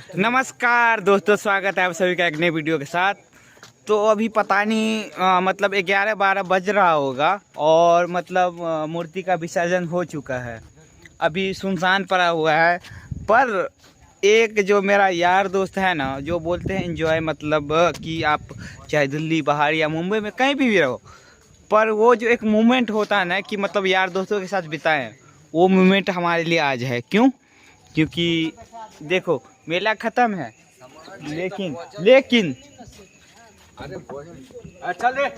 नमस्कार दोस्तों, स्वागत है आप सभी का एक नए वीडियो के साथ। तो अभी पता नहीं मतलब 11-12 बज रहा होगा और मतलब मूर्ति का विसर्जन हो चुका है, अभी सुनसान पड़ा हुआ है। पर एक जो मेरा यार दोस्त है ना, जो बोलते हैं एंजॉय, मतलब कि आप चाहे दिल्ली बाहर या मुंबई में कहीं भी रहो, पर वो जो एक मोमेंट होता है ना कि मतलब यार दोस्तों के साथ बिताएं, वो मोमेंट हमारे लिए आज है। क्यों? क्योंकि देखो मेला ख़त्म है, लेकिन लेकिन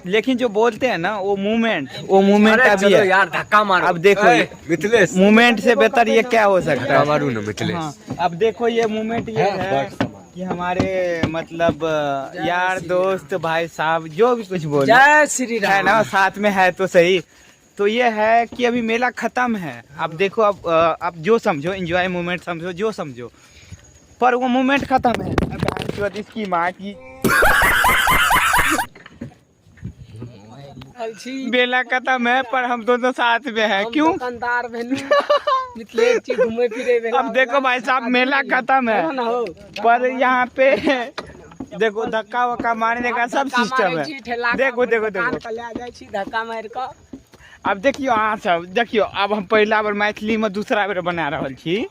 लेकिन जो बोलते हैं ना वो मोमेंट, वो मोमेंट अभी है यार, धक्का मारो। अब देखो मिथिलेश, मोमेंट से बेहतर ये क्या हो सकता है? मारू ना मिथिलेश। हाँ, अब देखो ये मोमेंट ये है कि हमारे मतलब यार दोस्त भाई साहब जो भी कुछ बोले, जय श्री है राम। ना, साथ में है तो सही। तो ये है कि अभी मेला खत्म है। अब देखो, अब आप जो समझो एंजॉय मोमेंट समझो, जो समझो, पर वो मोमेंट खत्म है। अब बहन इसकी माँ की, मेला खत्म है पर हम दोनों साथ में हैं। क्यों? दुकानदार भेलू मिथिलेश छी, घूमे फिरे भेला। अब देखो भाई साहब, मेला खत्म है ना हो पर यहाँ पे देखो धक्का वक्का मारने का सब सिस्टम है। देखो देखो देखो, ले जाइ छी धक्का मारि कऽ। अब देखियौ अहाँ सब, देखियौ अब हम पहिला बेर मैथिलीमे दूसरा बेर बना रहल छी।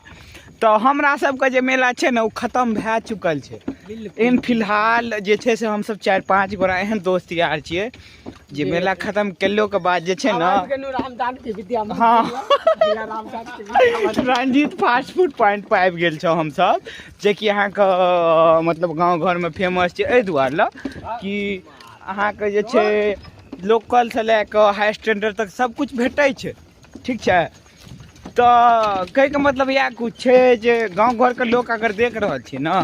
तऽ हमरा सबके जे मेला छै ने ओ खत्म भए चुकल छै। लेकिन फिलहाल जे छै से हमसब 4-5 गोरा एहन दोस्त यार छियै जे मेला खत्म केलोके बाद जे छै ने हाँ रंजीत फास्ट फूड पॉइंट पर आबि गेल छौ हमसब, जेकि अहाँके मतलब गाँव घरमे फेमस छै। एहि दुआरे लए कि अहाँके जे छै लोकल से लए कऽ हाई स्टैंडर्ड तक सब कुछ भेटै छै। ठीक छै, तऽ कहैके मतलब इएह कुछ छै जे गाँव घरके लोक अगर देख रहल छै ने,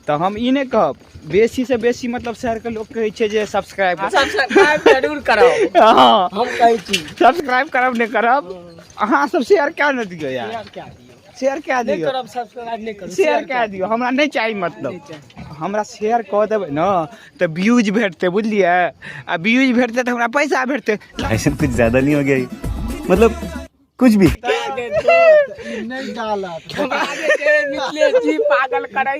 तऽ हम ई नहि कहब, बेसी से बेसी मतलब शहरके लोक कहै छै जे सब्सक्राइब सब्सक्राइब जरूर करब। हँ, हम कहै छी सब्सक्राइब करब नहि करब, अहाँ सब शेयर कए ने दियौ यार, शेयर कए नहि दियौ। करब सब्सक्राइब नहि करू, शेयर कए दियौ, हमरा नहि चाही। मतलब हमरा शेयर कऽ देबै ने तऽ व्यूज भेटतै, बुझलियै? आ व्यूज भेटतै तऽ हमरा पैसा भेटतै। ऐसा कुछ ज्यादा नहीं हो गया ये? मतलब कुछ भी नहि डालत। हमरा जे छै मिथिलेश जी पागल करै।